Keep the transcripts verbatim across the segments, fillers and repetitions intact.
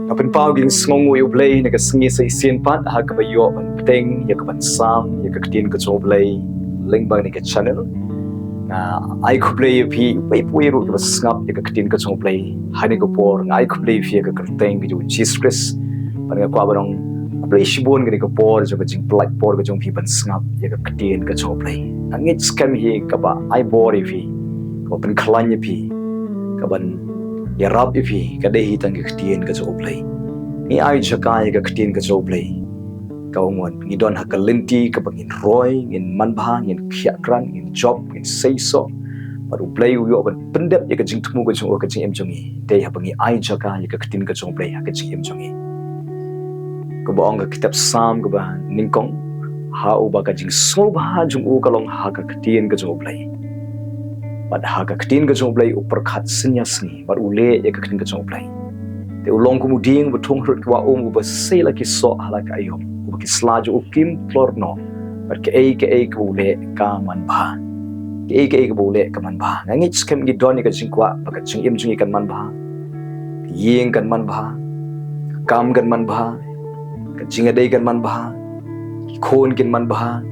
Nga pynpaw ïa ka jingsngewnguh ïa U Blei na ka sngi sa shisien pat ha kaba ïoh ban pdiang ïa ka ban sam ïa ka ktien ka jong U Blei lyngba kane ka channel. Nga ai khublei ïa phi uwei pa uwei ruh kiba sngap ïa ka ktien ka jong U Blei ha kane ka por. Nga ai khublei ïa phi ha ka kyrteng ka jong U Jisu Khrist. Bad nga kwah ban ong khublei shibun ha kane ka por jong ka jingpynlait por ka jong phi ban sngap ïa ka ktien ka jong U Blei. Nga ngeit skhem hi kaba ai bor ïa phi, kaba pynkhlaiñ ïa phi, kaban ïarap ïa phi ka dei hi tang ka ktien ka jong U Blei. Ngi ai jaka ïa ka ktien ka jong U Blei. Ka ong wat ngi don ha ka lynti kaba ngin roi, ngin manbha, ngin khiah krat, ngin jop, ngin seisoh. Bad U Blei u ïoh ban pyndep ïa ka jingthmu ka jong u ha ka jingim jong ngi. Dei haba ngi ai jaka ïa ka ktien ka jong U Blei ha ka jingim jong ngi. Kaba ong ka kitab Salm kaba nyngkong, ha uba ka jingsngewbha jong u ka long ha ka ktien ka jong U Blei. Bad ha ka ktien ka jong U Blei u pyrkhat synñia sngi, bad u leh ïa ka ktien ka jong U Blei. Te u long kum u dieng uba thung harud ki wah um, uba sei la ki soh ha la ka aïom, uba ki sla jong u kim tlor noh. Bad kaei kaei kaba u leh ka manbha. Kaei kaei kaba u leh ka manbha. Nga ngeit skhem ngi don ïa ka jingkwah ba ka jingim jong ngi kan manbha. Ka ïing kan manbha. Ka kam kan manbha. Ka jingïadei kan manbha. Ki khun kin manbha.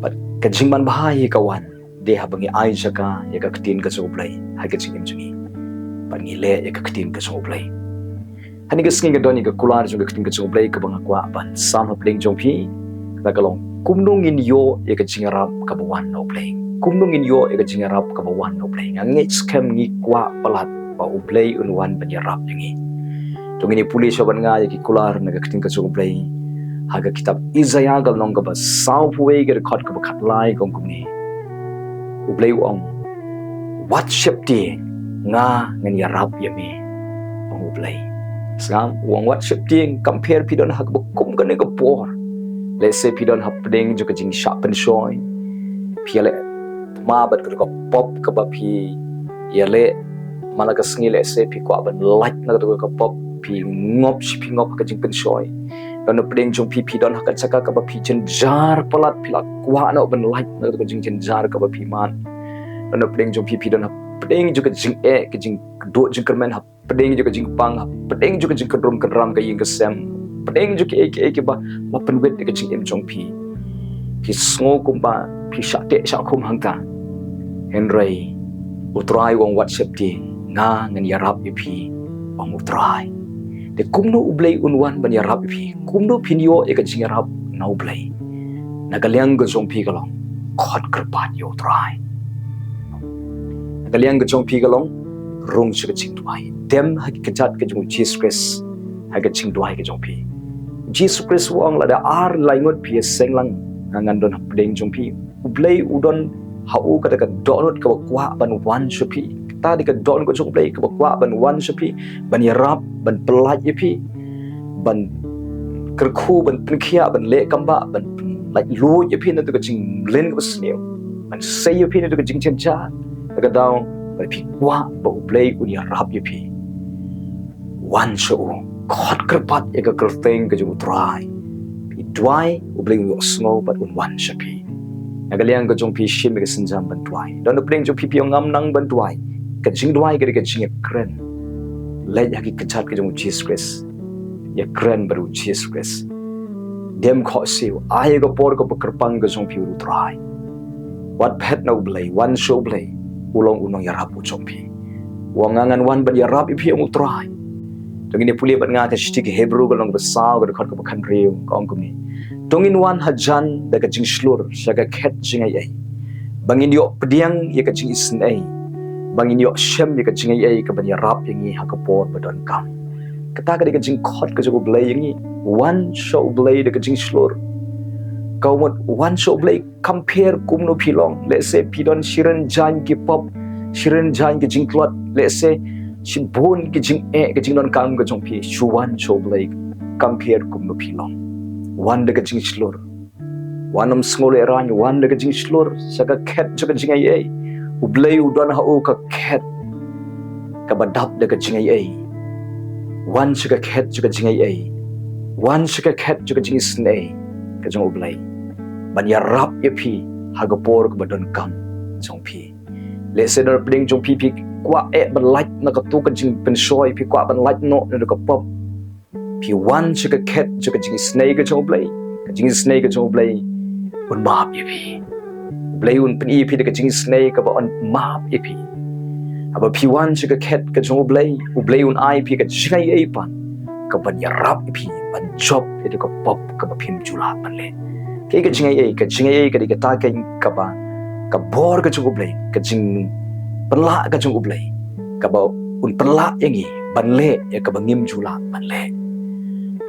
Bad ka jingmanbha hi ka wan dei haba ngi ai jaka ïa ka ktien ka jong U Blei ha ka jingim jong ngi. Bad ngi leh ïa ka ktien ka jong U Blei. Ha kane ka sngi nga don ïa ka kular jong ka ktien ka jong U Blei kaba nga kwah ban sam hapdeng jong phi. Kata ka long kumno ngin ïoh ïa ka jingïarap kaba wan na U Blei. Kumno ngin ïoh ïa ka jingïarap kaba wan na U Blei. Nga ngeit skhem ngi kwah palat ba U Blei un wan ban ïarap ïa ngi. To ngin ïa pule shuwa bad nga ïa ki kular na ka ktien ka jong U Blei. Ha ka kitab Isaiah ka lynnong kaba sawphew wei ka dkhot kaba khatlai ka ong kumne. U Blei u ong, wat sheptieng, nga ngan ïarap ïa me, ong U Blei. Sngap, u ong wat sheptieng, compare phi don ha kaba kum kane ka por. Lehse phi don hapdeng jong ka jingshah pynshoi. Phi ïaleh thma bad kato ka pop kaba phi ïaleh man la ka sngi, lehse phi kwah ban lait na kato ka pop, phi ngop shi phi ngop ha ka jingpynshoi. Don hapdeng jong phi phi don ha ka jaka kaba phi jynjar palat, phi la kwah noh ban lait na kato ka jingjynjar kaba phi mad. Don hapdeng jong phi phi don hapdeng jong ka jingeh, ka jingkduh jingkyrmen, hapdeng jong ka jingpang, hapdeng jong ka jingkyndrum kyndram ka ïing ka sem, hapdeng jong kiei kiei kiba la pynwit ïa ka jingim jong phi. Phi sngew kumba phi shah teh shah khum hangta. Hynrei U Trai u ong wat sheptieng, nga ngan ïarap ïa phi, ong U Trai. Te kumno U Blei un wan ban ïarap ïa phi? Kumno phin ïoh ïa ka jingïarap na U Blei? Na ka liang ka jong phi ka long, khot kyrpad ïa U Trai. Na ka liang ka jong phi ka long, rung sha ka jingduwai. Dem ha ki kjat ka jong U Jisu Khrist ha ka jingduwai ka jong phi. U Jisu Khrist u ong lada ar lai ngut phi ïaseng lang, nga ngan don hapdeng jong phi. U Blei u don ha u kata ka dohnud kaba kwah ban wan sha phi. Kata dei ka dohnud ka jong U Blei kaba kwah ban wan sha phi, ban ïarap, ban pynlait ïa phi, ban kyrkhu, ban pynkhiah, ban leh kam bah, ban pynlait luid ïa phi na kato ka jingmlien kaba sniew, ban sei ïa phi na kato ka jingjynjar. Na ka daw ba phi kwah ba U Blei un ïarap ïa phi, wan sha u, khot kyrpad ïa ka kyrteng ka jong U Trai. Phi duwai, U Blei un ïohsngew bad un wan sha phi. Na ka liang ka jong phi shim ïa ka sienjam ban duwai. Don hapdeng jong phi phi ong ngam nang ban duwai. Ka jingduwai ka dei ka jingïakren. Leit ha ki kjat ka jong U Jisu Khrist. Ïakren bad U Jisu Khrist. Dem khohsiew, ai ïa ka por kaba kyrpang ka jong phi ha U Trai. Wat phet na U Blei, wan sha U Blei. U long u nongïarap u jong phi. U ong nga ngan wan ban ïarap ïa phi, ong U Trai. To ngin ïa pule bad nga ka shithi ki Hebru ka lynnong kaba saw ka dkhot kaba khathynriew ka ong kumne. To ngin wan hajan da ka jingshlur sha ka khet jingaiei, ba ngin ïoh pdiang ïa ka jingisynei, ba ngin ïoh shem ïa ka jingaiei kaban ïarap ïa ngi ha ka por ba donkam. Kata ka dei ka jingkhot ka jong U Blei ïa ngi. Wan sha U Blei da ka jingshlur. Ka mut wan sha U Blei, compare kumno phi long. Lehse phi don shirin jaiñ ki pop, shirin jaiñ ki jingtlot, lehse shibun ki jingeh, ki jingdonkam ka jong phi. Shu wan sha U Blei, compare kumno phi long. Wan da ka jingshlur. Wat nym sngewlehraiñ, wan da ka jingshlur sha ka khet jong ka jingaiei. U Blei u don ha u ka khet kaba dap da ka jingaiei. Wan sha ka khet jong ka jingaiei. Wan sha ka khet jong ka jingisynei ka jong U Blei, ban ïarap ïa phi ha ka por kaba donkam jong phi. Lehse don hapdeng jong phi phi kwah eh ban lait na kato ka jingpynshoi, phi kwah ban lait noh na ka pop. phi wan sha ka khet jong ka jingisynei ka jong U Blei, ka jingisynei ka jong U Blei un map ïa phi. U Blei un pyni ïa phi da ka jingisynei kaba un map ïa phi. Haba phi wan sha ka khet ka jong U Blei, U Blei un ai ïa phi ka jingaiei pat kaban ïarap ïa phi ban jop ïa ka pop kaba phim ju lah ban leh. Kaei ka jingaiei? Ka jingaiei ka dei kata ka, kaba ka bor ka jong U Blei, ka jingpynlah ka jong U Blei, kaba un pynlah ïa ngi ban leh ïa kaba ngim ju lah ban leh.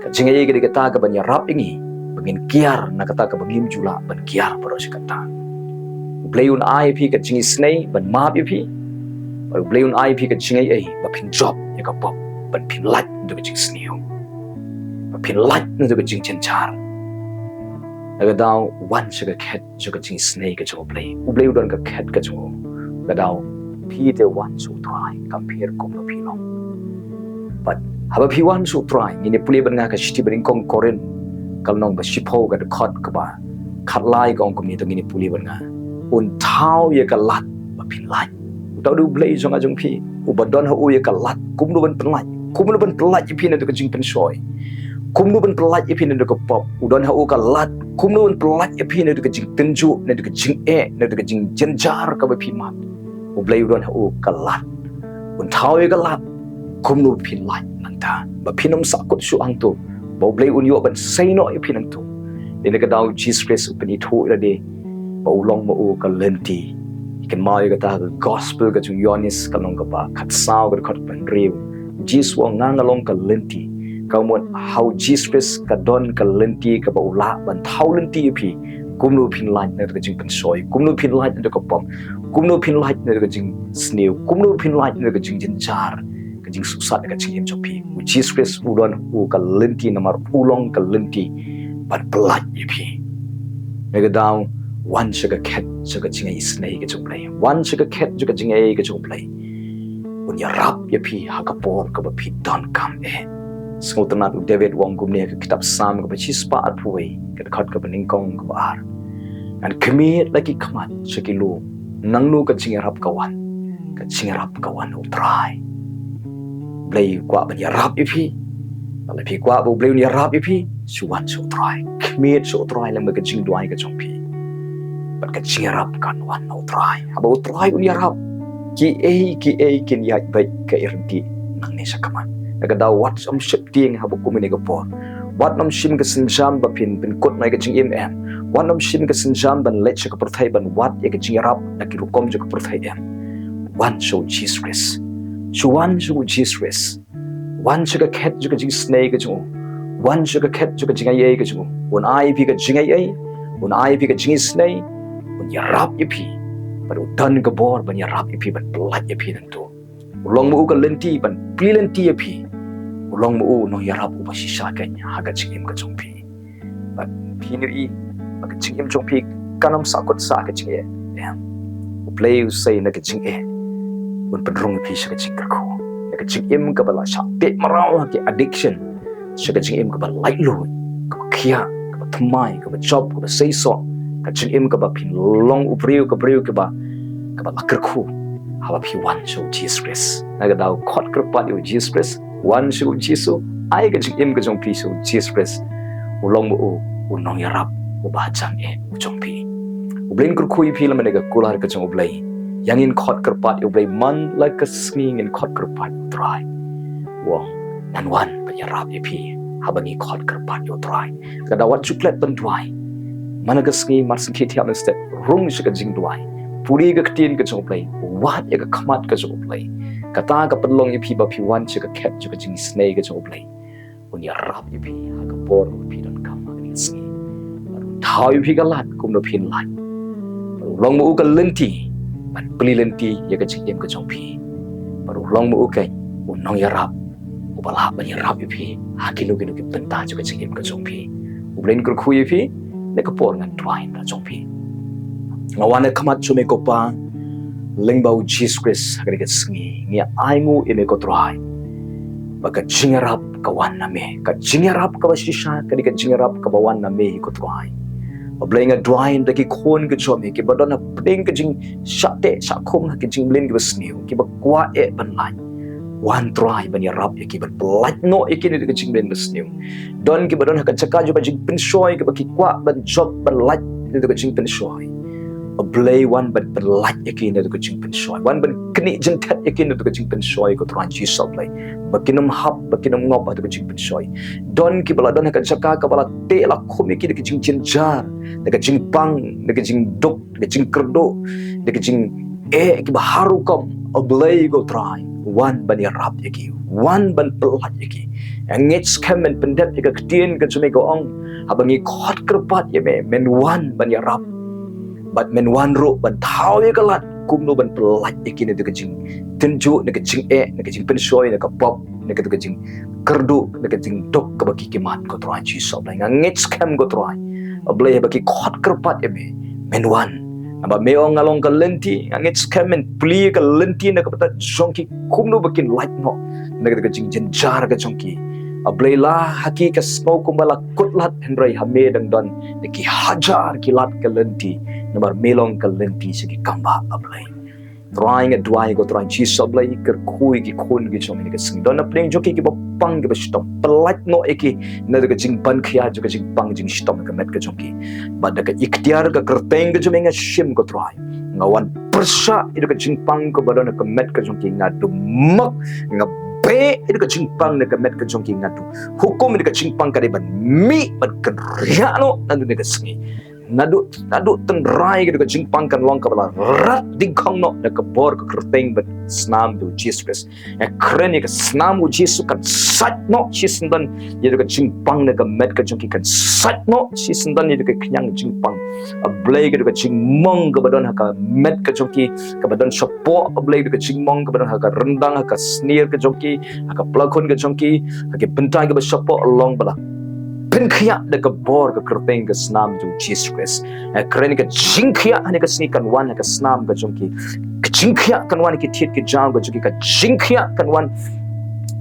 Ka jingaiei ka dei kata kaban ïarap ïa ngi ba ngin kiar na kata kaba ngim ju lah ban kiar baroh shi katta. U Blei un ai ïa phi ka jingisynei ban map ïa phi. Bad U Blei un ai ïa phi ka jingaiei ba phin jop ïa ka pop, ban phin lait na ka jingsniew, ba phin lait na ka jingjynjar. Na ka daw wan sha ka khet jong ka jingisynei ka jong U Blei. U Blei u don ka khet ka jong u. Ka daw phi te wan sha U Trai, kam pher kumno phi long. Bad haba phi wan sha U Trai, ngin ïa pule bad nga ka shithi ba nyngkong Korinth ka lynnong ba shiphew ka dkhot kaba khatlai ka ong kumne, to ngin ïa pule bad nga. Un thaw ïa ka lad ba phin lait. Uta u dei U Blei jong nga jong phi, uba don ha u ïa ka lad kumno ban pynlait, kumno ban pynlait ïa phi na ka jingpynshoi, kumno ban pynlait ïa phi na ka pop. U don ha u ka lad kumno ban pynlait ïa phi na ka jingtynjuh, na ka jingeh, na ka jingjynjar kaba phi mad. U Blei u don ha u ka lad. Un thaw ïa ka lad kumno ba phin lait nangta, ba phin ym sahkut shuh hangto, ba U Blei un ïoh ban sei noh ïa phi nangto. Dei na ka daw U Jisu Khrist u pynithuh ïa lade ba u long ma u ka lynti. Kynmaw ïa kata ka gospel ka jong u Ïoannis ka lynnong kaba khatsaw ka dkhot kaba hynriew. U Jisu u ong, nga nga long ka lynti. Ka mut ha U Jisu Khrist ka don ka lynti kaba u lah ban thaw lynti ïa phi. Kumno phin lait na ka jingpynshoi, kumno phin lait na ka pop, kumno phin lait na ka jingsniew, kumno phin lait na ka jingjynjar, ka jingsuhsat ka jingim jong phi. U Jisu Khrist u don u ka lynti namar u long ka lynti ban pynlait ïa phi. Na ka daw wan sha ka khet jong ka jingisynei ka jong U Blei. Wan sha ka khet jong ka jingaiei ka jong U Blei. Un ïarap ïa phi ha ka por kaba phi donkam eh. Sngewtynnat u David u ong kumne ha ka kitab Salm kaba shispah arphew wei, ka dkhot kaba nyngkong kaba ar. Ngan khmied la ki khmat sha ki lum, nangno ka jingïarap ka wan? Ka jingïarap ka wan na U Trai. Blei u kwah ban ïarap ïa phi. Lada phi kwah ba U Blei un ïarap ïa phi, shu wan sha U Trai. Khmied sha U Trai lem bad ka jingduwai ka jong phi. Bad ka jingïarap kan wan na U Trai. Haba U Trai un ïarap, kiei kiei kin ïaid beit, ka ïaryntih nangne shakhmat. Na ka daw wat ym sheptieng haba kum ïa kane ka por. Wat ym shim ka sienjam ba phin pynkut noh ïa ka jingim, em. Wat ym shim ka sienjam ban leit sha ka pyrthei ban wad ïa ka jingïarap na ki rukom jong ka pyrthei, em. Wan sha U Jisu Khrist. Shu wan sha U Jisu Khrist. Wan sha ka khet jong ka jingisynei ka jong u. Wan sha ka khet jong ka jingaiei ka jong u. Un ai ïa phi ka jingaiei. Un ai ïa phi ka jingisynei. Un ïarap ïa phi. Bad u don ka bor ban ïarap ïa phi, ban pynlait ïa phi nangto. U long ma u ka lynti ban plie lynti ïa phi. U long ma u nongïarap uba shisha keiñ ha ka jingim ka jong phi. Bad phin ïohi ba ka jingim jong phi kan ym sahkut sah ka jingeh. Em. U Blei u sei na ka jingeh un pynrung ïa phi sha ka jingkyrkhu. Na ka jingim kaba la shah teh mraw ha ki addiction, sha ka jingim kaba laitluid, kaba khiah, kaba thymmai, kaba jop, kaba seisoh, ka jingim kaba phin long u briew, ka briew kaba, kaba la kyrkhu. Haba phi wan sha U Jisu Khrist, na ka daw khot kyrpad ïa U Jisu Khrist, wan sha U Jisu, ai ka jingim ka jong phi sha U Jisu Khrist. U long ma u u nongïarap uba hajan eh u jong phi. U Blei un kyrkhu ïa phi lem bad ka kular ka jong U Blei. Ïa ngin khot kyrpad ïa U Blei man la ka sngi, ngin khot kyrpad ïa U Trai. U ong, ngan wan ban ïarap ïa phi haba ngi khot kyrpad ïa U Trai. Ka daw wat ju klet ban duwai. Man la ka sngi, mar shu thiah mynstep, rung sha ka jingduwai. Pule ka ktien ka jong U Blei, wad ïa ka khmat ka jong U Blei. Kata ka pynlong ïa phi ba phi wan sha ka khet jong ka jingisynei ka jong U Blei. Un ïarap ïa phi ha ka por ba phi donkam ha kane ka sngi. Bad un thaw ïa phi ka lad kumno phin lait. Bad un long ma u ka lynti ban plie lynti ïa ka jingim ka jong phi. Bad un long ma u keiñ u nongïarap uba lah ban ïarap ïa phi ha kino kino ki bynta jong ka jingim ka jong phi. U Blei un kyrkhu ïa phi. Na ka por ngan duwai na jong phi. Nga wan ha khmat jong me ko Pa, lyngba U Jisu Khrist ha kane ka sngi, ngi ainguh ïa me ko Trai ba ka jingïarap ka wan na me. Ka jingïarap kaba shisha ka dei ka jingïarap kaba wan na me ko Trai. Ba Blei nga duwai ïa ki khun ki jong me kiba don hapdeng ka jingshah teh shah khum ha ki jingmlien kiba sniew, kiba kwah eh ban lait. Wan Trai ban ïarap ïa ki, ban pyllait noh ïa ki na ka jingmlien basniew. Don kiba don ha ka jaka jong ka jingpynshoi, kiba ki kwah ban jop ban lait na ka jingpynshoi. A Blei, wan ban pyllait ïa ki na ka jingpynshoi. Wan ban knieh jingthet ïa ki na ka jingpynshoi, ko Trai Jisu Blei. Ba kin ym hap, ba kin ym ngop ha ka jingpynshoi. Don kiba la don ha ka jaka kaba la teh la khum ïa ki da ka jingjynjar, da ka jingpang, da ka jingduk, da ka jingkyrduh, da ka jingeh kiba har rukom. A Blei ko Trai, wan ban ïarap ïa ki, wan ban pyllait ïa ki. Nga ngeit skhem men pyndep ïa ka ktien ka jong me ka ong, haba ngi khot kyrpad ïa me, men wan ban ïarap. Bad men wan ruh ban thaw ïa ka lad kumno ban pyllait ïa ki na ka jingtynjuh, na ka jingeh, na ka jingpynshoi, na ka pop, na ka jingkyrduh, na ka jingduk kaba ki khmat, ko Trai Jisu Blei. Nga ngeit skhem ko Trai, A Blei, haba ki khot kyrpad ïa me, men wan. Namar me ong nga long ka lynti, nga ngeit skhem men plie ka lynti na ka bynta jong ki kumno ba kin lait noh na ka jingjynjar ka jong ki. A Blei, la ha ki ka sngew kumba la kut lad, hynrei ha me dang don da ki hajar ki lad ka lynti, namar me long ka lynti sha ki kambah, A Blei. Trai, nga duwai ko Trai Jisu Blei, kyrkhu ïa ki khun ki jong me ha kane ka sngi. Don na pdeng jong ki kiba pang kiba shitom, pyllait noh ïa ki na ka jingpang khia jong ka jingpang jingshitom ha ka met ka jong ki. Bad da ka iktiar ka kyrteng ka jong me nga shim ko Trai, nga wan pyrshah ïa ka jingpang kaba don ha ka met ka jong ki, nga dumok, nga beh ïa ka jingpang na ka met ka jong ki, nga duhukum ïa ka jingpang ka dei ban mih ban kynriah noh na kane ka sngi. Naduh, naduh tynrai ka jingpang kan long kaba la rat dingkhong noh da ka bor ka kyrteng bad snam jong u Jisu Khrist. Nga kren ïa ka snam u Jisu kan sait noh shisyndon ïa ka jingpang na ka met ka jong ki, kan sait noh shisyndon ïa ka khñiang jingpang. A Blei, ka jingmong kaba don ha ka met ka jong ki, kaba don shapoh, A Blei, ka jingmong kaba don ha ka ryndang, ha ka snier ka jong ki, ha ka plakhun ka jong ki, ha ki bynta kiba shapoh, long ba la pynkhiah da ka bor ka kyrteng ka snam jong u Jisu Khrist. Nga kren ka jingkhiah ha kane ka sngi kan wan ha ka snam ka jong ki. Ka jingkhiah kan wan ha ki thied ki jaw ka jong ki. Ka jingkhiah kan wan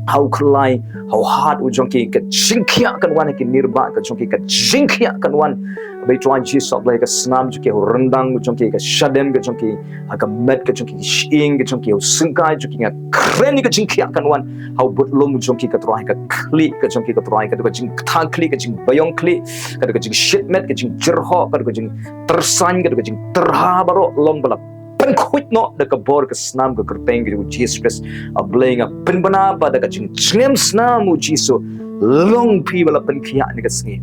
ha u khlaiñ, ha u hat u jong ki. Ka jingkhiah kan wan ha ki nirba ka jong ki. Ka jingkhiah kan wan, Blei Trai Jisu Blei, ka snam jong ki, ha u ryndang ka jong ki, ka shadem ka jong ki, ha ka met ka jong ki, ki shyieng ka jong ki, ha u syngkai jong ki. Nga kren ka jingkhiah kan wan ha u butlum jong ki ko Trai, ka khlieh ka jong ki ko Trai, ka jingktah khlieh, ka jingbaïong khlieh, ka jingshit met, ka jingjyrhoh, ka jingtyrsan, ka jingtyrha baroh, long ba la pynkhuid noh da ka bor ka snam ka kyrteng ka jong u Jisu Khrist. A Blei, nga pynbna ba da ka jingjngem snam u Jisu, long phi ba la pynkhiah ha kane ka sngi.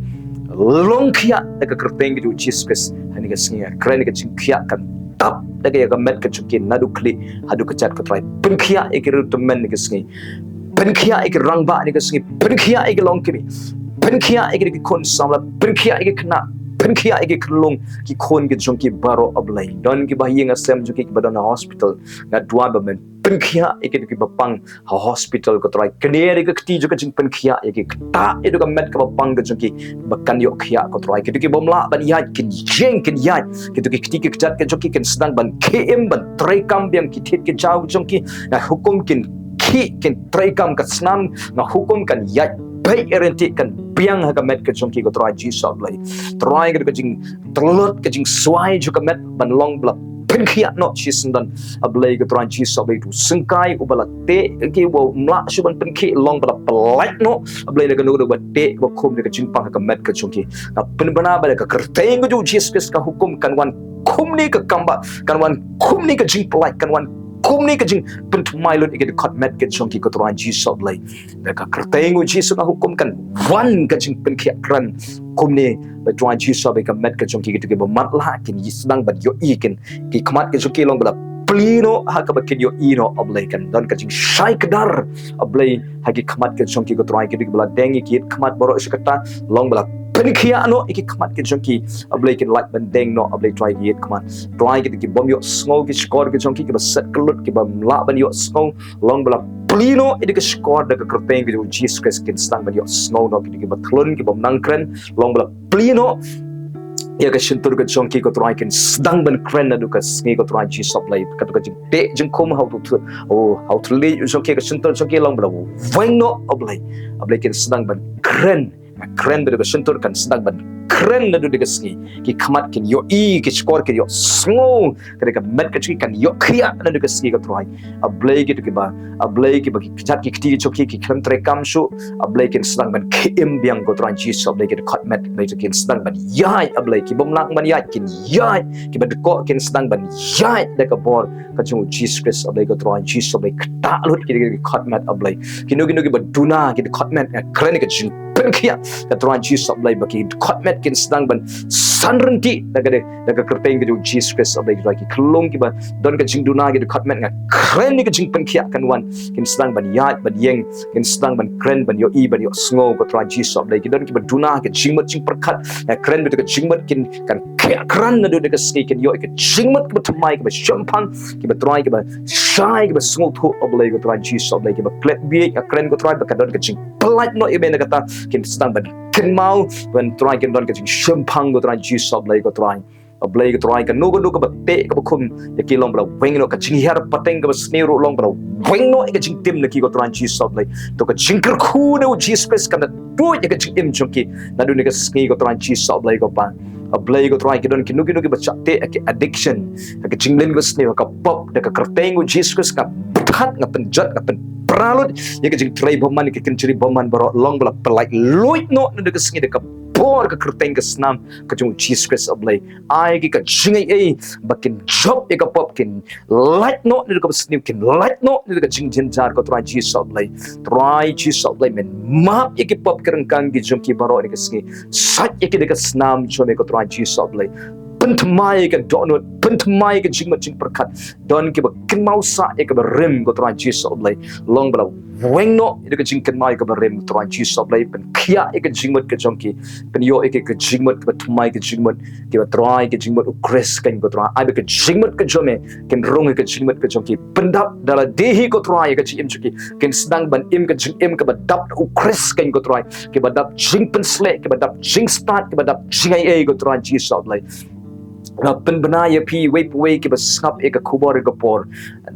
Long khiah da ka kyrteng ka jong u Jisu Khrist ha kane ka sngi. Nga kren ka jingkhiah kan tap da ka ïa ka met ka jong ki, naduh khlieh haduh kjat ko Trai. Pynkhiah ïa ki riewtymmen ha kane ka sngi. Pynkhiah ïa ki rangbah ha kane ka sngi. Pynkhiah ïa ki longkmie. Pynkhiah ïa ki khun samla. Pynkhiah ïa ki khynnah. Pynkhiah ïa ki khyllung, ki khun ki jong ki baroh, A Blei. Don kiba ha ïing ha sem jong ki kiba don ha hospital. Nga duwai ba men pynkhiah ïa ki, kiba pang ha hospital ko Trai. Knieh ïa ka kti jong ka jingpynkhiah ïa ki, ktah ïa ka met kaba pang ka jong ki ba kan ïoh khiah ko Trai. Kito ki bym lah ban ïaid kin ïeng kin ïaid. Kito ki kti ki kjat ka jong ki kin sdang ban khie im, ban treikam biang ki thied ki jaw ka jong ki. Nga hukum kin khie, kin treikam ka snam, nga hukum kan ïaid beit ryntih, kan biang ha ka met ka jong ki ko Trai Jisu Blei. Trai, ka jingtlot, ka jingswai jong ka met ban long ba la pynkhiah noh shisyndon, A Blei ko Trai Jisu Blei. U syngkai uba la teh ki, uba ym lah shuh ban pynkhiah, long ba la pyllait noh, A Blei, na kano kano ba teh ba khum na ka jingpang ha ka met ka jong ki. Nga pynbna ba da ka kyrteng ka jong u Jisu Khrist nga hukum kan wan kumne ka kambah, kan wan kumne ka jingpyllait, kan wan kumne ka jingpynthymmai lut ïa ka dkhot met ka jong ki ko Trai Jisu Blei. Da ka kyrteng u Jisu nga hukum kan wan ka jingpynkhiah kren kumne, Blei Trai Jisu Blei, ka met ka jong ki. Kito kiba matlah kin sdang ban ïohi, kin, ki khmat ka jong ki long ba la plie noh ha kaba kin ïohi noh, A Blei, kan don ka jingshai kdar, A Blei, ha ki khmat ka jong ki ko Trai. Kito kiba la deng ïa ki ïit khmat baroh shi katta, long ba la pynkhiah noh ïa ki khmat ka jong ki, A Blei, kin lait ban deng noh, A Blei Trai, ki ïit khmat. Trai, kito ki bym ïohsngew, ki shkor ka jong ki kiba set kyllut, ki bym lah ban ïohsngew, long ba la plie noh ïa ka shkor da ka kyrteng ka jong u Jisu Khrist, kin sdang ban ïohsngew noh. Kito kiba thlun, ki bym nang kren, long ba la plie noh ïa ka shyntur ka jong ki ko Trai, kin sdang ban kren naduh ka sngi ko Trai Jisu Blei. Kato ka jingteh jingkhum ha u thylliej, oh, ha u thylliej jong ki, ka shyntur jong ki, long ba la weng noh, A Blei. A Blei, kin sdang ban kren. Kren ba da ka shyntur kan sdang ban kren naduh da ka sngi. Ki khmat kin ïohi, ki shkor kin ïohsngew, ka dei ka met ka jong ki kan ïohkhiah naduh da ka sngi ko Trai. A Blei kito kiba, a Blei kiba ki kjat ki kti ki jong ki ki khlem treikam shuh, a Blei kin sdang ban khie im biang ko Trai Jisu, a Blei ki dkhot met, a Blei kin sdang ban ïaid, a Blei ki bym lah ban ïaid kin ïaid, kiba dkoh kin sdang ban ïaid da ka bor ka jong u Jisu Khrist, a Blei ko Trai Jisu, a Blei ktah lut ki dkhot met, a Blei kino kino kiba duna ki dkhot met, nga kren ka jingpynkhiah ko Trai Jisu, a Blei ba ki dkhot met kin sdang ban san ryntih da ka dei da ka kyrteng ka jong u Jisu Khrist, a Blei ko Trai. Ki khyllung kiba don ka jingduna ki dkhot met, nga kren ka jingpynkhiah kan wan, kin sdang ban ïaid ban ïeng, kin sdang ban kren ban ïohi ban ïohsngew ko Trai Jisu, a Blei ki don kiba duna ka jingmut jingpyrkhat, nga kren ba ka jingmut kin kan khiah kran naduh da ka sngi, kin ïoh ka jingmut kaba thymmai kaba shemphang, kiba Trai kaba shai kaba sngewthuh, a Blei ko Trai Jisu, a Blei kiba klet bieit, nga kren ko Trai ba ka don ka jingpyllait noh ïa me na kata, kin sdang ban kynmaw, ban Trai kin don ka jingshemphang ko Trai Jisu, a Blei ko Trai. A Blei ko Trai, kano kano kaba teh kaba khum ïa ki long ba la weng noh, ka jinghiar pateng kaba sniew ruh long ba la weng noh ïa ka jingtim na ki ko Trai Jisu, a Blei. To ka jingkyrkhu na u Jisu Khrist kan da tuid ïa ka jingim jong ki naduh na ka sngi ko Trai Jisu, a Blei ko Pa. A Blei ko Trai, ki don kino kino kiba shah teh ïa ki addiction, ïa ka jingleh kaba sniew, ïa ka pop, da ka kyrteng u Jisu Khrist nga pynjot, nga pynjot, nga pynpra lut ïa ka jingtrei bymman, ïa ka kynjri bymman baroh, long ba la pynlait luid noh naduh ka sngi da ka bor ka kyrteng ka snam ka jong u Jisu Khrist, a Blei. Ai ki ka jingaiei ba kin jop ïa ka pop, kin lait noh naduh kaba sniew, kin lait noh naduh ka jingjynjar ko Trai Jisu, a Blei. Trai Jisu, a Blei, men map ïa ki pop ki ryngkang ki jong ki baroh na ka sngi. Sait ïa ki da ka snam jong me ko Trai Jisu, a Blei. Pynthymmai ïa ka dohnud, pynthymmai ïa ka jingmut jingpyrkhat. Don kiba kynmaw sah ïa kaba rim ko Trai Jisu, a Blei. Long ba la weng noh ïa ka jingkynmaw ïa kaba rim ko Trai Jisu, a Blei. Pynkhiah ïa ka jingmut ka jong ki, pynïoh ïa ka, ka jingmut kaba thymmai, ka jingmut kiba Trai, ka jingmut u Khrist kan ko Trai. Ai ba ka jingmut ka jong me kin rung ïa ka jingmut ka jong ki. Pyndap da lade hi ko Trai ïa ka jingim jong ki, kin sdang ban im ka jingim kaba dap da u Khrist kan ko Trai, kiba dap jingpynsleh, kiba dap jingstad, kiba dap jingaiei ko Trai Jisu, a Blei. Nga pynbna ïa phi iwei pa iwei kiba sngap ïa ka khubor ïa ka por.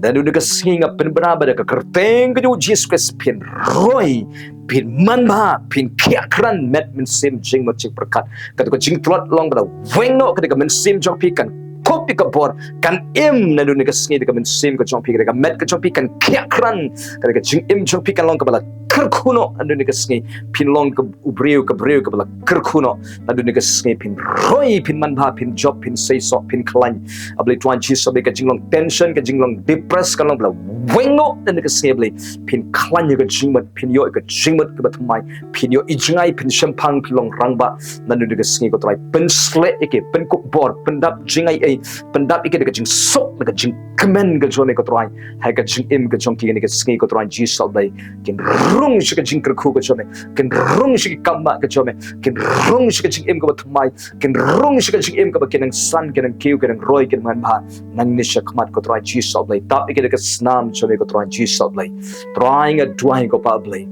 Naduh na ka sngi nga pynbna ba da ka kyrteng ka jong u Jisu Khrist phin roi, phin manbha, phin khiah kran met mynsiem jingmut jingpyrkhat. Kato ka jingtlot long ba la weng noh, ka dei ka mynsiem jong phi kan kup ïa ka bor, kan im naduh na ka sngi da ka mynsiem ka jong phi, ka dei ka met ka jong phi kan khiah kran, ka dei ka jingim jong phi kan long kaba la kyrkhu noh naduh na ka sngi. Phin long ka u briew, ka briew kaba la kyrkhu noh naduh na ka sngi. Phin roi, phin manbha, phin jop, phin seisoh, phin khlaiñ. A Blei Trai Jisu, a Blei, ka jinglong tension, ka jinglong depress kan long ba la weng noh naduh na ka sngi, a Blei. Phin khlaiñ ïa ka jingmut, phin ïoh ïa ka jingmut kaba thymmai, phin ïoh i jngai, phin shemphang, phin long rangbah naduh na ka sngi ko Trai. Pynsleh ïa ki, pynkup bor, pyndap jingaiei, pyndap ïa ki da ka jingsuk, da ka jingkmen ka jong me ko Trai. Ha ka jingim ka jong ki na ka sngi ko Trai Jisu, a Blei. Kin rung sha ka jingkyrkhu ka jong me, kin rung sha ki kam bah ka jong me, kin rung sha ka jingim kaba thymmai, kin rung sha ka jingim kaba ki nang san, ki nang kiew, ki nang roi, ki nang manbha nangne shakhmat ko Trai Jisu, a Blei. Tap ïa ki da ka snam jong me ko Trai Jisu, a Blei. Trai, nga duwai ko Pa, a Blei.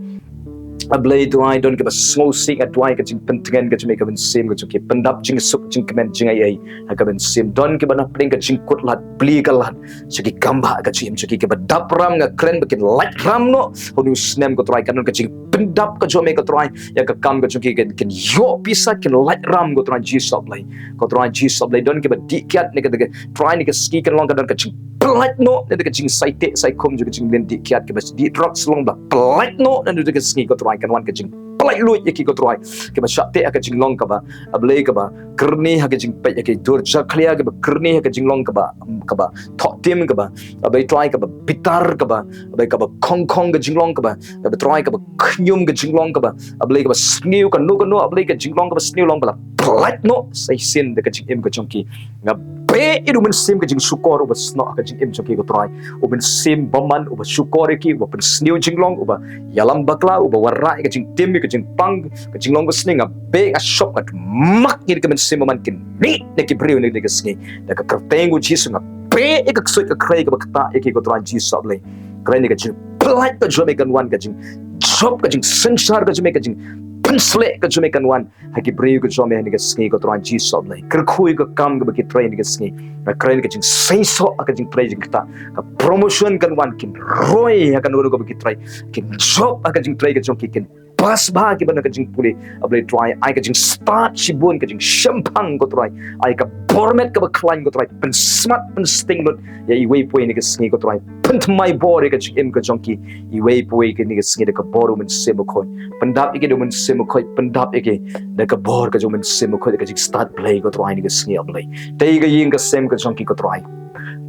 A Blei Trai, don kiba sngewsih, nga duwai ka jingpyntngen ka jong me, ka mynsiem ka jong ki, pyndap jingsuk jingkmen jingaiei ha ka mynsiem. Don kiba na pdeng ka jingkut lad, plie ka lad sha ki kam bah ka jingim jong ki, kiba dap ram, nga kren ba kin lait ram noh ha une u snem ko Trai. Kan don ka jingpyndap ka jong me ko Trai ïa ka kam ka jong ki, kin, kin ïoh pisa, kin lait ram ko Trai Jisu, a Blei. Ko Trai Jisu, a Blei, don kiba dih kiad na ka, ka Trai, na ka sngi kan long ka don ka jingpynlait noh na ka jingsai teh sai khum jong ka jingleh dih kiad, kiba dih drugs long ba la pynlait noh naduh na ka sngi ko Trai, kan wan ka jingpynlait luid ïa ki ko Trai. Kiba shah teh ha ka jinglong kaba, a Blei, kaba kyrni ha ka jingpeit ïa ki dur jakhlia, kiba kyrni ha ka jinglong kaba, kaba thoh tim, kaba, a Blei Trai, kaba bitar, kaba, a Blei, kaba khongkhong ka jinglong kaba, kaba Trai, kaba khñium ka jinglong kaba, a Blei, kaba sniew kano kano, a Blei, ka jinglong kaba sniew long ba la pynlait noh sa shisien da ka jingim ka jong ki. Nga beh ïa u mynsiem ka jingshukor uba snoh ha ka jingim jong ki ko Trai. U mynsiem bymman uba shukor ïa ki, uba pynsniew jinglong, uba ïalam bakla, uba wanrah ïa ka jingtim, ïa ka jingpang, ka jinglong ka sniew. Nga beh, nga shop, nga mak ïa ka mynsiem bymman, kin mih na ki briew na ka sngi. Da ka kyrteng u Jisu nga beh ïa ka ksuid ka khrei kaba ktah ïa ki ko Trai Jisu, a Blei. Kren ïa ka jingpynlait ka jong me kan wan, ka jingjop, ka jingsynshar ka jong me, ka jingpynsleh ka jong me kan wan ha ki briew ka jong me ha kane ka sngi ko Trai Jisu, a Blei. Kyrkhu ïa ka kam kaba ki trei ha kane ka sngi. Nga kren ka jingseisoh ha ka jingtrei jingktah. Ka promotion kan wan, kin roi ha kano kano kaba ki trei. Kin jop ha ka jingtrei ka jong ki, kin bas bha kiba na ka jingpule. A Blei Trai, ai ka jingstad shibun, ka jingshemphang ko Trai. Ai ka bor met kaba khlaiñ ko Trai. Pynsmat pynsting lut ïa iwei pa iwei ha kane ka sngi ko Trai. Pynthymmai bor ïa ka jingim ka jong ki. Iwei pa iwei ha kane ka sngi da ka bor u Mynsiem Bakhuid. Pyndap ïa ki da u Mynsiem Bakhuid, pyndap ïa ki da ka bor ka jong u Mynsiem Bakhuid, ka jingstad Blei ko Trai ha kane ka sngi A Blei. Tei ka ïing ka sem ka jong ki ko Trai.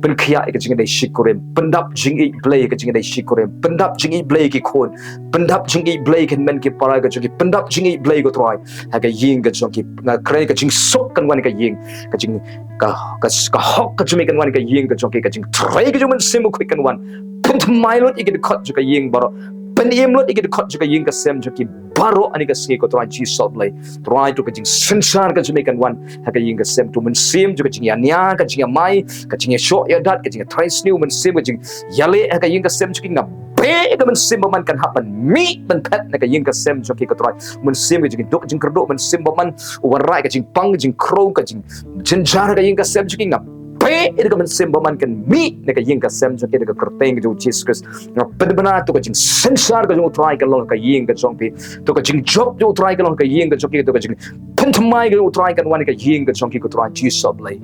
Pynkhiah ïa ka jingïadei shikurim, pyndap jingïeit Blei ïa ka jingïadei shikurim, pyndap jingïeit Blei ïa ki khun, pyndap jingïeit Blei ïa ki hynmen ki para ka jong ki, pyndap jingïeit Blei ko Trai. Ha ka ïing ka jong ki, nga kren ka jingsuk kan wan ha ka ïing, ka jing ka ka, ka hok ka jong me kan wan ha ka ïing ka jong ki, ka jingtrei ka jong u Mynsiem Bakhuid kan wan. Pynthymmai lut ïa ki dkhot jong ka ïing baroh. Pynim lut ïa ki dkhot jong ka ïing ka sem jong ki baroh ha kane ka sngi ko Trai Jisu A Blei. Trai to ka jingsynshar ka jong me kan wan ha ka ïing ka sem, to u Mynsiem jong ka jingïania, ka jingïamai, ka jingïashoh ïadat, ka jingïatrai sniew, u Mynsiem ka jingïaleh ha ka ïing ka sem jong ki, nga beh ïa ka Mynsiem Bymman kan hap ban mih ban phet na ka ïing ka sem jong ki ko Trai. U Mynsiem ka jingduk jingkyrduh, u Mynsiem Bymman u wanrah ka jingpang jingkhrew, ka jingjynjar ha ka ïing ka sem jong ki, nga beh ïa ka Mynsiem Bymman kan mih na ka ïing ka sem jong ki da ka kyrteng ka jong u Jisu Khrist. Nga pynbna to ka jingsynshar ka jong u Trai kan long ha ka ïing ka jong phi. To ka jingjop jong u Trai kan long ha ka ïing ka jong ki, to ka jingpynthymmai ka jong u Trai kan wan ha ka ïing ka jong ki ko Trai Jisu A Blei.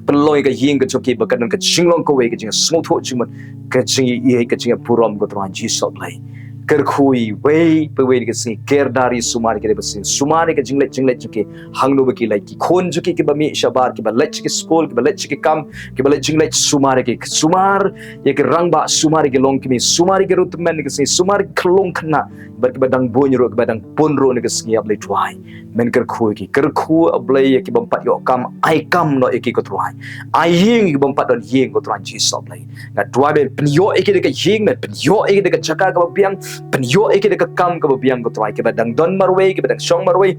Pynlong ïa ka ïing ka jong ki ba kan don ka jinglong kawei, ka jingsngewthuh jingmut, ka jingïeit, ka jingïaburom ko Trai Jisu A Blei. Kyrkhu iwei pa iwei ha kane ka sngi, ker da ri sumar ïa ki da ba sngi, sumar ïa ka jingleit jingleit jong ki, hangno ba ki leit, ki khun jong ki kiba mih shabar, kiba leit sha ki skul, kiba leit sha ki kam, kiba leit jingleit, sumar ïa ki, sumar ïa ki rangbah, sumar ïa ki longkmie, sumar ïa ki riewtymmen ha kane ka sngi, sumar ïa ki khyllung khynnah bad kiba dang bun ruh, kiba dang pun ruh ha kane ka sngi A Blei Trai. Men kyrkhu ïa ki, kyrkhu A Blei ïa ki bym pat ïoh kam, ai kam noh ïa ki ko Trai. Ai ïing ïa ki bym pat don ïing ko Trai Jisu A Blei. Nga duwai men pynïoh ïa ki da ka ïing, men pynïoh ïa ki da ka jaka kaba biang, pynïoh ïa ki da ka kam kaba biang ko Trai, kiba dang don marwei, kiba dang shong marwei.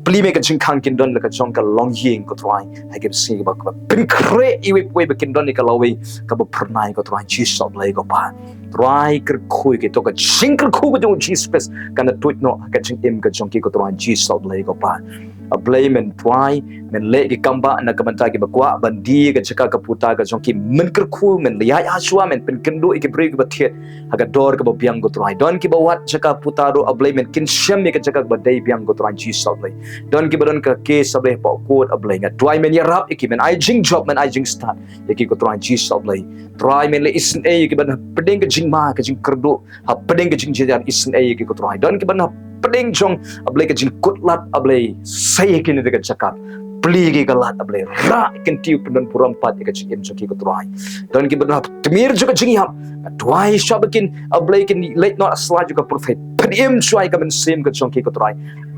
Plie me ka jingkhang kin don la ka jong ka longïing ko Trai. Ha kane ka sngi kaba, kaba pynkhreh iwei pa iwei ba kin don ïa ka lawei kaba phyrnai ko Trai Jisu A Blei ko Pa. Trai kyrkhu ïa ki, to ka jingkyrkhu ka jong u Jisu Khrist kan da tuid noh ha ka jingim ka jong ki ko Trai Jisu A Blei ko Pa. A Blei men Trai, men leh ki kam ba na ka bynta kiba kwah ban die ka jaka ka puta ka jong ki, men kyrkhu, men leh ïa shuwa, men pynkynduh ïa ki briew kiba thied ha ka dor kaba biang ko Trai. Don kiba wad jaka puta ruh A Blei men kynshem ïa ka jaka kaba dei biang ko Trai Jisu A Blei. Don kiba don ka case A Blei hapoh court A Blei, nga duwai men ïarap ïa ki, men ai jingjop, men ai jingstad ïa ki ko Trai Jisu A Blei. Trai men leh isynei ïa ki ban hapdeng ka jingma ka jingkyrduh, hapdeng ka jingjynjar isynei ïa ki ko Trai. Don ki ban hapdeng jong A Blei ka jingkutlad A Blei, sei ïa ki na ka jaka, plie ïa ki ka lad A Blei, rah kyntiew pyndon burom pat ïa ka jingim jong ki ko Trai. Don ki ban hap tmir jong ka jingïap, nga duwai shuwa ba kin A Blei kin leit noh sla jong ka pyrthei, pynim shuwa ïa ka mynsiem ka jong ki ko Trai.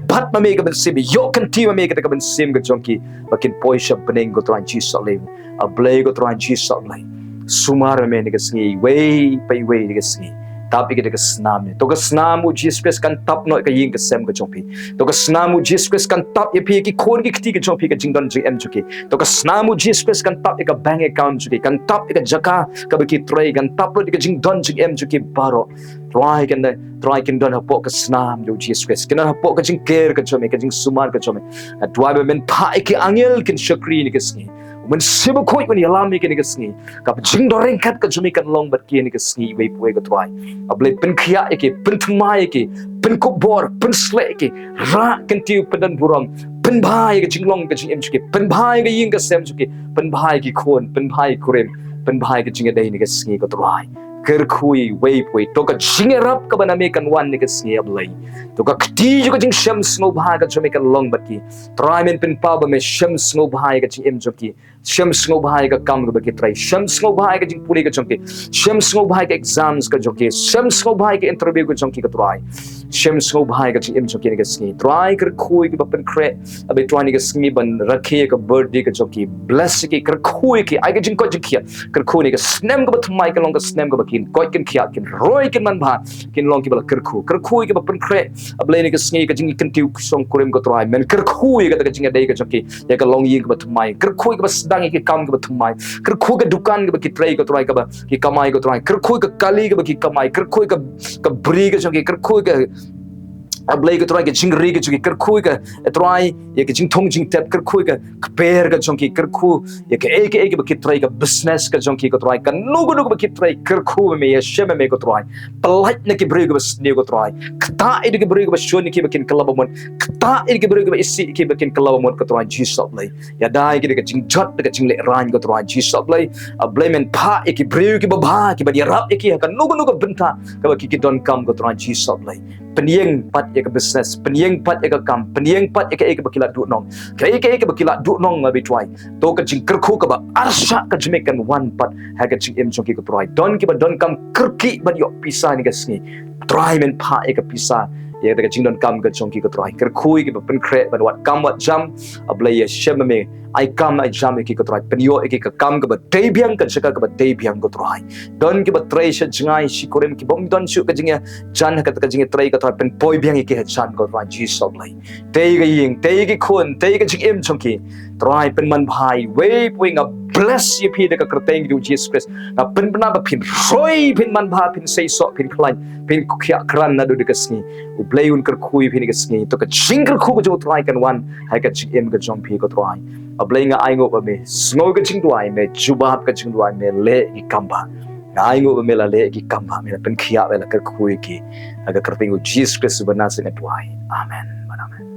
Bat ma me ka mynsiem, ïoh kyntiew ma me ka mynsiem ka jong ki, ba kin poi sha bneng ko Trai Jisu A Blei. A Blei ko Trai Jisu A Blei. Sumar ma me ha kane ka sngi, iwei pa iwei ha kane ka sngi. Tap ïa ki da ka snam ne. To ka snam u Jisu Khrist kan tap noh ïa ka ïing ka sem ka jong phi. To ka snam u Jisu Khrist kan tap ïa phi, ïa ki khun ki kti ka jong phi, ka jingdon jingem jong ki. To ka snam u Jisu Khrist kan tap ïa ka bank account jong ki, kan tap ïa ka jaka kaba ki trei, kan tap lut ïa ka jingdon jingem jong ki baroh. Trai kan da, Trai kin don hapoh ka snam jong u Jisu Khrist. Kin don hapoh ka jingker ka jong me, ka jingsumar ka jong me. Nga duwai ba men phah ïa ki angel kin shakri ha kane ka sngi. U Mynsiem Bakhuid un ïalam ïa ki ha kane ka sngi. Ka jingdoryngkat ka jong me kan long bad ki ha kane ka sngi iwei pa iwei ko Trai. A Blei pynkhiah ïa ki, pynthymmai ïa ki, pynkup bor, pynsleh ïa ki, rah kyntiew pyndon burom, pynbha ïa ka jinglong ka jingim jong ki, pynbha ïa ka ïing ka sem jong ki, pynbha ïa ki khun, pynbha ïa ki kurim, pynbha ïa ka jingïadei ha kane ka sngi ko Trai. Kyrkhu iwei pa iwei, to ka jingïarap kaba na me kan wan ha kane ka sngi A Blei. To ka kti jong ka jingshem sngewbha ka jong me kan long bad ki. Trai men pynpaw ba me shem sngewbha ïa ka jingim jong ki. Shem sngewbha ïa ka kam kaba ki trei. Shem sngewbha ïa ka jingpule ka jong ki. Shem sngewbha ïa ka exams ka jong ki. Shem sngewbha ïa ka interview ka jong ki ko Trai. Shem sngewbha ïa ka jingim jong ki ha kane ka sngi. Trai kyrkhu ïa kiba pynkhreh. A Blei Trai ha kane ka sngi ban rakhe ïa ka birthday ka jong ki. Bless ïa ki, kyrkhu ïa ki. Ai ka jingkoit jingkhiah. Kyrkhu ïa ka snem kaba thymmai kan long ka snem kaba kin koit kin khiah, kin roi kin manbha. Kin long kiba la kyrkhu. Kyrkhu ïa kiba pynkhreh. A Blei ha kane ka sngi ka jingkyntiew shongkurim ko Trai. Men kyrkhu ïa kata ka jingïadei ka jong ki. Ïa ka longïing kaba thymmai. Kyrkhu ïa kaba sdang ïa ki kam kiba thymmai. Kyrkhu ïa ka dukan kaba ki trei ko Trai kaba ki kamai ko Trai. Kyrkhu ïa ka kali kaba ki kamai. Kyrkhu ïa ka, ka bri ka jong ki. Kyrkhu ïa ka A Blei ko Trai, ka jingri ka jong ki, kyrkhu ïa ka, eh, Trai, ïa ka jingthung jingtep, kyrkhu ïa ka kper ka jong ki, kyrkhu ïa kaei kaei kaba ki trei, ka business ka jong ki ko Trai, kano kano kaba ki trei, kyrkhu ma me, ïashem ma me ko Trai. Pyllait na ki briew kiba sniew ko Trai. Ktah ïa ki briew kiba shun ïa ki ba kin kylla ba mut. Ktah ïa ki briew kiba isih ïa ki ba kin kylla ba mut ko Trai Jisu Blei. Ïada ïa ki da ka jingjot, da ka jinglehraiñ ko Trai Jisu Blei. A Blei men phah ïa ki briew kiba bha, kiba ïarap ïa ki ha kano kano ka bynta kaba ki, ki donkam ko Trai Jisu Blei. Pynïeng pat ïa ka business, pynïeng pat ïa ka kam, pynïeng pat ïa kaei kaba ki la duhnong. Kaei kaei kaba ki la duhnong, ma me Trai. To ka jingkyrkhu kaba arshah ka jingmih kan wan pat ha ka jingim jong ki ko Trai. Don kiba donkam kyrkieh ban ïoh pisa ha kane ka sngi. Trai men phah ïa ka pisa ïa ka jingdonkam ka jong ki ko Trai. Kyrkhu ïa kiba pynkhreh ban wad kam wad jam. A Blei ïashem ma me, ai kam ai jam ïa ki ko Trai. Pynïoh ïa ki ka kam kaba dei biang, ka jaka kaba dei biang ko Trai. Don kiba trei sha jngai shi kurim, kibym don shuh ka jingïajan ha kata ka jingïatrei ko Trai, pynpoi biang ïa ki hajan ko Trai Jisu Blei. Tei ka ïing, tei ki khun, tei ka jingim jong ki. Trai pynman bha iwei pa iwei, nga bless ïa phi da ka kyrteng jong u Jisu Khrist. Nga pynbna ba phin roi, phin man bha, phin seisoh, phin khlaiñ, phin khiah krat naduh kane ka sngi. U Blei un kyrkhu ïa phi ha kane ka sngi. To ka jingkyrkhu ka jong u Trai kan wan ha ka jingim ka jong phi ko Trai. A Blei nga ainguh ba me sngew ka jingduwai, me jubab ka jingduwai, me leh ki kambah. Nga ainguh ba me la leh ki kambah, me la pynkhiah, me la kyrkhu ïa ki. Ha ka kyrteng u Jisu Khrist uba Nasaret nga duwai. Amen. Amen.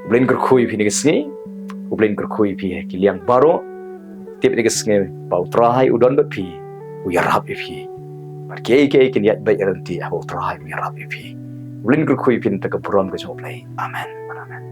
U Blei un kyrkhu ïa phi ha kane ka sngi. U Blei un kyrkhu ïa phi ha ki liang baroh. Tip ha kane ka sngi ba u Trai u don bad phi, u ïarap ïa phi. Bad kiei kiei kin ïaid beit ïaid ryntih haba u Trai u ïarap ïa phi. U Blei un kyrkhu ïa phi na ka bynta ka burom ka jong u Blei. Amen. Amen.